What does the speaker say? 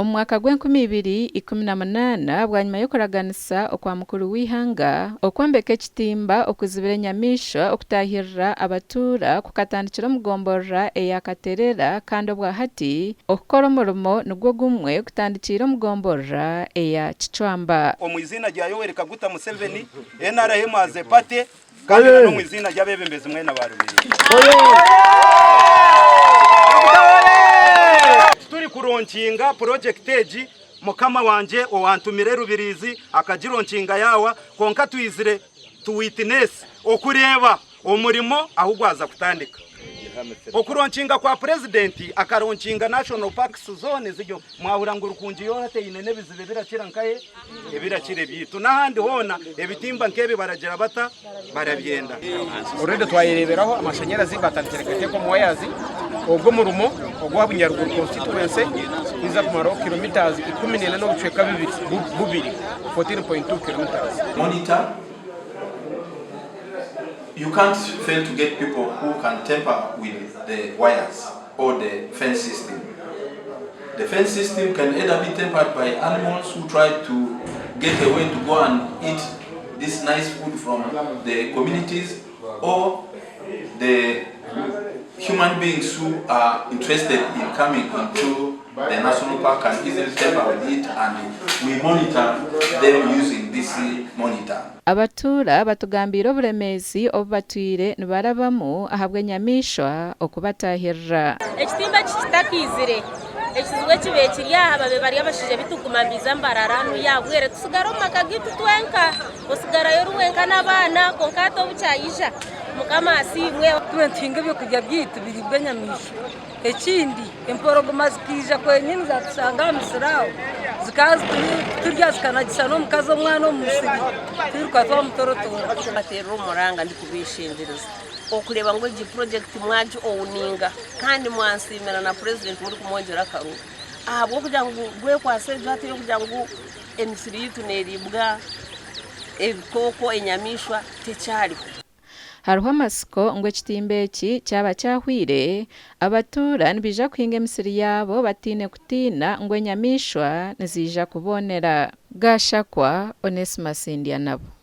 Omu mwaka gw'enkumi ibiri 18 bwanyima y'okuraganisa okwa mukuru w'eihanga okwombeka ekitimba okuzibira enyamaishwa okutaahirira abatuura kukatandikira omu gomborora eya Katerera kandi obwahati okukora omurimo nigwo gumwe kutandikiire omu gomborora eya Kicwamba. Omu iziina rya Yoweri Kaguta Museveni, nrm as a party kandi na n'omu iziina ry'abeebembezi mwena ba Rubirizi. Tituri kuronkinga purojekiti egi, mukama wangye owantumire Rubirizi akagironkinga yaawa, kwonka twizire tu witness, okureeba omurimo ahu gwaza kutandika. Okuronkinga kwa Purezidenti akaronkinga National Parks zoona eziri Mwahurira ngu Rukungi yoona teine n'ebizibu ebirakira nkahe? Ebirakira ebyaitu. N'ahandi hoona ebitimba nk'ebi baragira bata? Barabyenda. Already twayereberaho amashanyarazi batandikire kugateeka omu wires. Ogu omurimo ogwa Bunyaruguru constituency gwija kumaraho kilometres 14 n'obucweka bubiri, 14.2 kilometres. Monitor, You can't fail to get people who can tamper with the wires or the fence system. The fence system can either be tampered by animals who try to get away to go and eat this nice food from the communities or the human beings who are interested in coming into the national park can easily tamper with it and we monitor them using this monitor. Abatuura batugambiire oburemeezi obu batwire nibarabamu ahabw'enyamaishwa okubataahirira. Ekitimba eki kitakaizire, ekizibu ekibaire kiri aha babaire bari abashaija beitu kuguma nibaija nibarara hanu yaabwire tusigara omu maka gaitu twenka, osigarayo ori wenka n'abaana kwonka hati obu kyaija Mukama asiimwe. Itwe nituhinga ebyokurya byaitu biriibwa enyamaishwa. Ekindi, emporogoma zikaija kwenyini zatushanga aha misiri aho, zikaba zirikuturya zikanagisa n'omukazi omwana omu musiri, twiruka twamutorotoora. Mbateerera omuranga ndikubeeshengyereza okureeba ngu egi purojekiti mwagi owuninga kandi mwansiimira na purezidenti murikumwongyera akaruru ahabw'okugira ngu rwekwatso egyo hati ey'okugira ngu emisiri yaitu neeriibwa ebikooko, enyamaishwa tekyariho. Hariho amatsiko ngu ekitimba eki kyaba kyahweire, abatuura nibaija kuhinga emisiri yaabo bataine kutiina ngu enyamaishwa niziija kuboonera. Gashakwa Onesmus Ndyanabo.